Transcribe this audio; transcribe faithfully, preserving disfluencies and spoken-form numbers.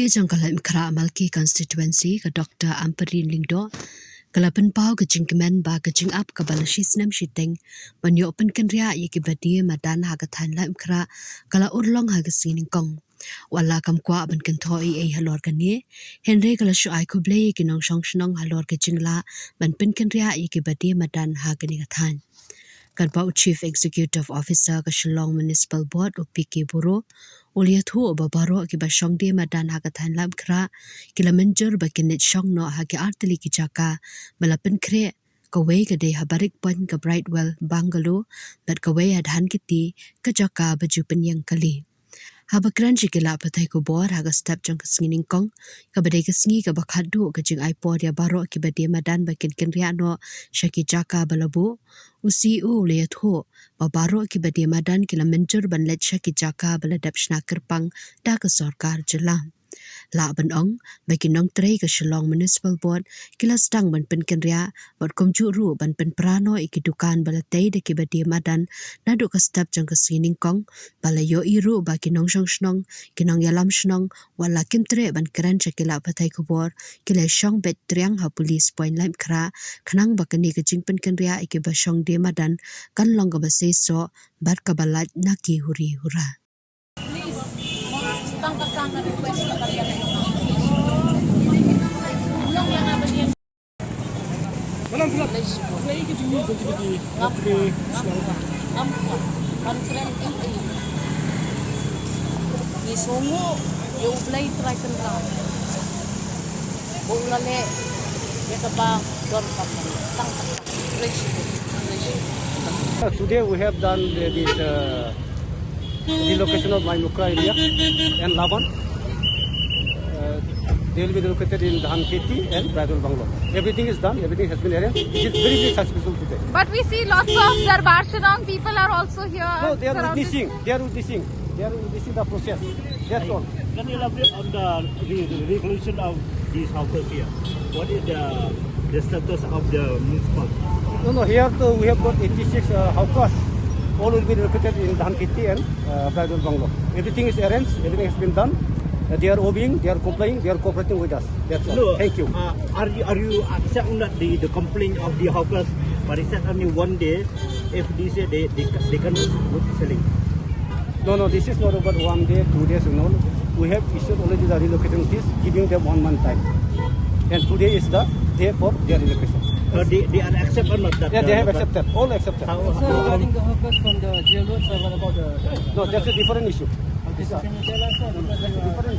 Jong ka Laitumkhrah Malki Constituency, ka Doctor Ampareen Lyngdoh, ka la pynpaw ka jingkmen ba ka jingap kaba la shisnem shiteng ban ïoh pynkynriah ïa kiba die madan ha ka thaiñ Laitumkhrah ka la urlong ha ka sngi nyngkong. Wat la kam kwah ban kynthoh ei ei halor kane, hynrei ka la shu ai khublei ïa ki nongshong shnong halor ka jinglah ban pynkynriah ïa kiba die madan ha kane ka thaiñ. Katba u Chief Executive Officer ka Shillong Municipal Board, u P K Boro, u la ïathuh ba baroh kiba shong die madan ha ka thaiñ Laitumkhrah ki la mynjur ba kin leit shong noh ha ki artylli ki jaka ba la pynkhreh, kawei ka dei ha Barik Point ka Brightwell Bungalow, bad kawei ha Dhankiti, ka jaka ba ju pynïeng kali. Haba kren sha ki lad pathai khubor ha ka step jong ka sngi nyngkong, kaba dei ka sngi kaba khatduh ka jingai por ïa baroh kiba die madan ba kin kynriah noh sha ki jaka ba la buh, u C E O u la ïathuh ba baroh kiba die madan ki la mynjur ban leit sha ki jaka ba la dep shna kyrpang da ka sorkar jylla. Lah ban ong ba ki nongtrei ka Shillong Municipal Board ki la sdang ban pynkynriah bad kumjuh ruh ban pynpra noh ïa ki dukan ba la tei da kiba die madan naduh ka step jong ka sngi nyngkong, ba la ïohi ruh ba ki nongshong shnong, ki nongïalam shnong, wat la kim treh ban kren sha ki lad pathai khubor, ki la shong beit triang ha Police Point Laitumkhrah khnang ba kane ka jingpynkynriah ïa kiba shong die madan kan long kaba seisoh bad kaba lait na ki huri hura. Ngi sngewnguh ïa U Blei Trai Kynrad ba u la leh ïa kaba donkam. Tang tang. Praise you. Praise you. Uh, today we have done the, this uh, relocation of Maimukra area and Laban. Uh, they will be relocated in Dhankheti and Bridal Bungalow. Everything is done, everything has been arranged. It is very, very successful today. But we see lots of Darbar Shillong people are also here. No, they are surrounded. Witnessing, they are witnessing, they are witnessing the process. That's all. Can you elaborate on the re- re- relocation of these houses here? What is the the status of the municipal? No, no, here too we have got eighty-six uh, houses. All will be relocated in Dhankheti and uh, Bridal Bungalow. Everything is arranged, everything has been done. Uh, they are obeying, they are complying, they are cooperating with us. That's all. No, thank you. Uh, are you are you accepting that the, the complaint of the hawkers? But it's only one day if they say they they, they cannot go to selling. No, no, this is not about one day, two days, no. We have issued already the relocation notice, giving them one month time. And today is the day for their relocation. So they, they are accept or not? That, yeah, they uh, have accepted. All accepted. How, how, regarding the hawkers from the jail road, sir, what about the? No, that's a different issue. Okay, sir. Can you tell us, sir? Because, uh,